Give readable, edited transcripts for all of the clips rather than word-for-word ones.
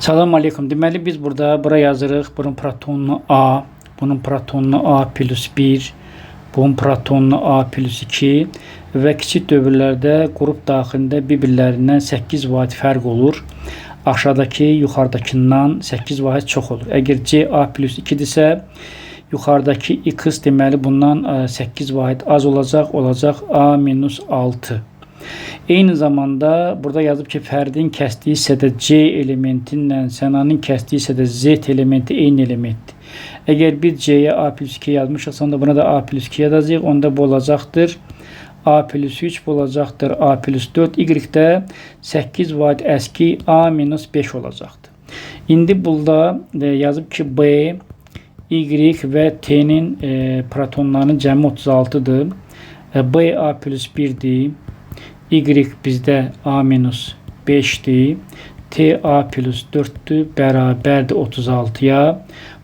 Salam aleykum. Deməli biz burada bura yazırıq. Bunun protonunu A, bunun protonunu A plus 1, bunun protonunu A plus 2 və kiçik dövrlərdə qrup daxilində bir-birlərindən 8 vahid fərq olur. Aşağıdakı yuxarıdakından 8 vahid çox olur. Əgər C A plus 2-dirsə, yuxarıdakı X deməli bundan 8 vahid az olacaq, olacaq A minus 6. Eyni zamanda burada yazıb ki, fərdin kəsdiyi hissədə C elementinlə sənanın kəsdiyi hissədə Z elementi eyni elementdir. Əgər bir C-yə A plus 2 yazmışıqsa, onda buna da A plus 2 yazacağıq. Onda bu olacaqdır. A plus 3 bu olacaqdır. A plus 4. Y də 8 vahid əski A minus 5 olacaqdır. İndi burada yazıb ki, B, Y və T-nin protonlarının cəmi 36-dır. B A plus 1-dir. Y bizdə A minus 5-dir. T A plus 4-dür, bərabərdir 36-ya.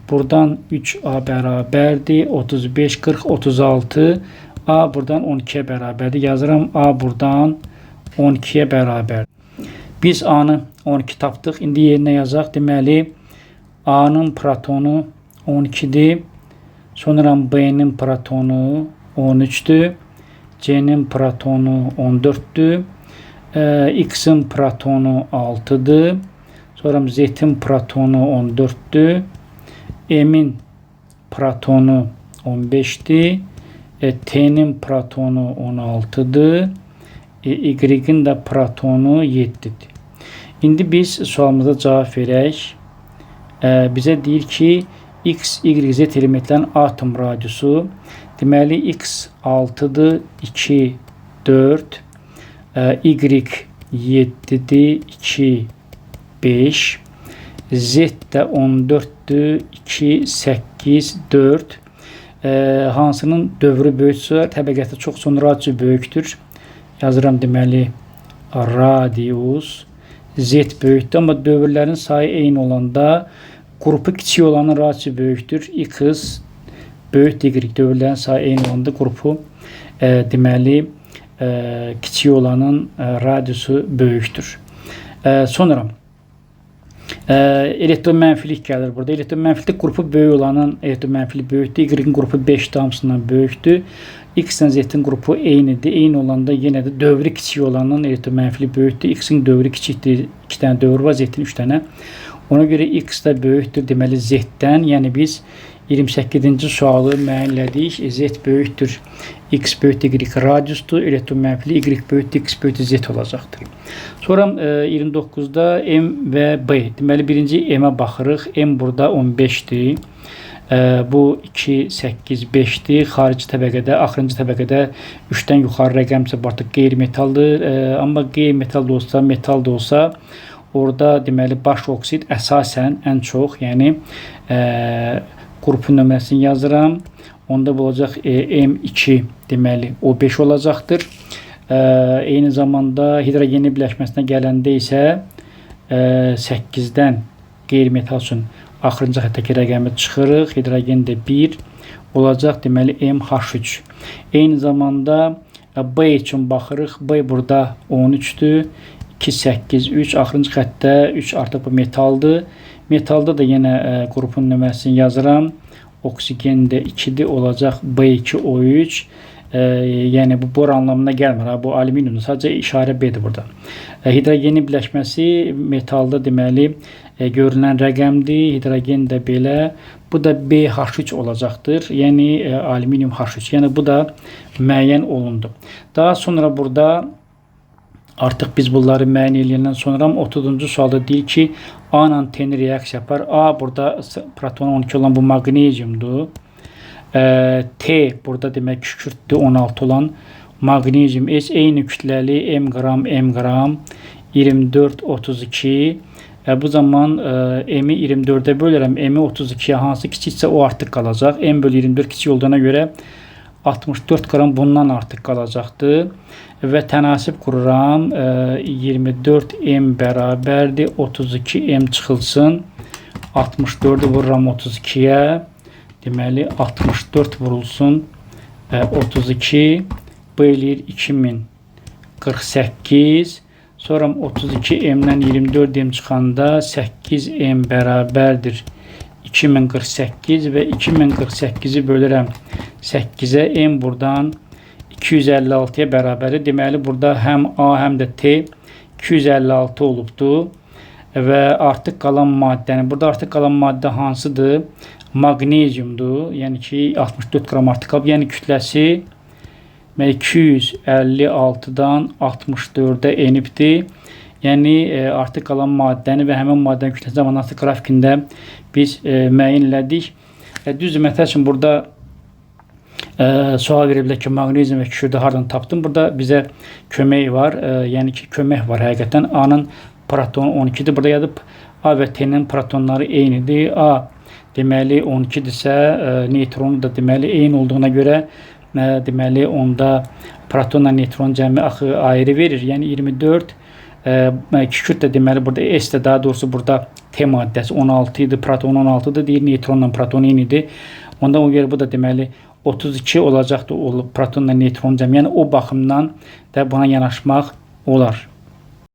Buradan 3A bərabərdir 35, 40, 36. A buradan 12-yə bərabərdir. Yazıram A buradan 12-yə bərabərdir. Biz A-nı 12 tapdıq. İndi yerinə yazaq. Deməli, A-nın protonu 12-dir. Sonra B-nin protonu 13-dür. C-nin protonu 14-dür. X-in protonu 6-dır. Sonra Z-in protonu 14-dür. M-in protonu 15-dir. T-nin protonu 16-dır. Y-in də protonu 7-dir. İndi biz sualımıza cavab verək. Bizə deyir ki, X, Y, Z elementlərin atom radiusu. Deməli, X 6-dır, 2, 4. Y 7-dir, 2, 5. Z də 14-dür, 2, 8, 4. Hansının dövrü böyüksə, təbəqəsi çox, son radiusu böyükdür. Yazıram deməli, radius Z böyükdür. Amma dövrlərin sayı eyni olanda qrupu kiçik olanın radiusu böyükdür. X böyükdür Y. Dövrlərin sayı eyni olanda qrupu deməli kiçik olanın radiusu böyükdür. Sonra elektromənfilik gəlir burada. Elektromənfilikdə qrupu böyük olanın elektromənfiliyi böyükdür. Y-in qrupu 5 hamısından böyükdür. X ilə Z-in qrupu eynidir. Eyni olanda yenə də dövrü kiçik olanın elektromənfiliyi böyükdür. X-in dövrü kiçikdir. 2 dənə dövr var, Z-in 3 dənə. Ona görə X də böyükdür deməli Z-dən. Yəni biz 28-ci sualı müəyyən elədik. Z böyükdür, X böyükdür, Y radiusdur. Elektromənfili Y böyükdür, X böyükdür, Z olacaqdır. Sonra 29-da M və B. Deməli birinci M-ə baxırıq. M burada 15-dir. Bu 2, 8, 5-dir. Xarici təbəqədə, axırıncı təbəqədə 3-dən yuxarı rəqəmsə bu artıq qeyri-metaldır. Amma qeyri-metal da olsa, metal da olsa, orada deməli baş oksid əsasən ən çox, yəni qrupun nömrəsini yazıram. Onda bu olacaq M2 deməli O5 olacaqdır. Eyni zamanda hidrogenin birləşməsinə gələndə isə 8-dən qeyri-metal üçün axırıncı xəttəki rəqəmi çıxırıq. Hidrogen də 1 olacaq, deməli MH3. Eyni zamanda B üçün baxırıq. B burada 13-dür. 2, 8, 3. Axırıncı xəttdə 3 artıq bu metaldır. Metalda da yenə qrupun nömrəsini yazıram. Oksigen də 2-dir, olacaq B2O3. Yəni bu bor anlamına gəlmir. Ha, bu alüminiumdur. Sadəcə işarə B-dir burada. Hidrogenin birləşməsi metalda deməli görünən rəqəmdir. Hidrogen də belə. Bu da BH3 olacaqdır. Yəni alüminium H3. Yəni bu da müəyyən olundu. Daha sonra burada artıq biz bunları müəyyən eləyəndən sonra 30-cu sualda deyir ki, A ilə T-ni reaksiya yapar. A burada protonu 12 olan bu maqneziumdur. T burada demək kükürdür 16 olan maqnezium S eyni kütləli M qram M qram 24 32. Bu zaman M-i 24-ə bölürəm. M-i 32-yə hansı kiçiksə o artıq qalacaq. M bölü 24 kiçik olduğuna görə 64 qram bundan artıq qalacaqdır. Və tənasib qururam. 24 M bərabərdir 32 M çıxılsın. 64-ü vururam 32-yə. Deməli 64 vurulsun 32. Bu eləyir 2048. Sonra 32M-dən 24M çıxanda 8M bərabərdir 2048 və 2048-i bölürəm 8-ə, M buradan 256-ya bərabərdir. Deməli, burada həm A, həm də T 256 olubdur və artıq qalan maddəni, burada artıq qalan maddə hansıdır? Maqneziumdur. Yəni ki, 64 qram artıq qalıb. Yəni kütləsi 256-dan 64-ə enibdir. Yəni artıq qalan maddəni və həmin maddənin kütləsi zaman artıq qrafikində biz müəyyən elədik. Düzdür, məsəl üçün burada sual veriblər ki, maqnezium və kükürdü hardan tapdım? Burada bizə kömək var. Yəni ki, kömək var həqiqətən. A-nın protonu 12-dir. Burada yazıb A və T-nin protonları eynidir. A deməli 12-dirsə, neytronu da deməli eyni olduğuna görə deməli onda protonla neytron cəmi axı ayrı verir. Yəni 24 kükürt də deməli burada S də daha doğrusu burada T maddəsi 16 idi, proton 16-dır, deyir neytronla proton eynidir. Onda o görə bu da deməli 32 olacaqdır o protonla neytron cəmi. Yəni o baxımdan da buna yanaşmaq olar.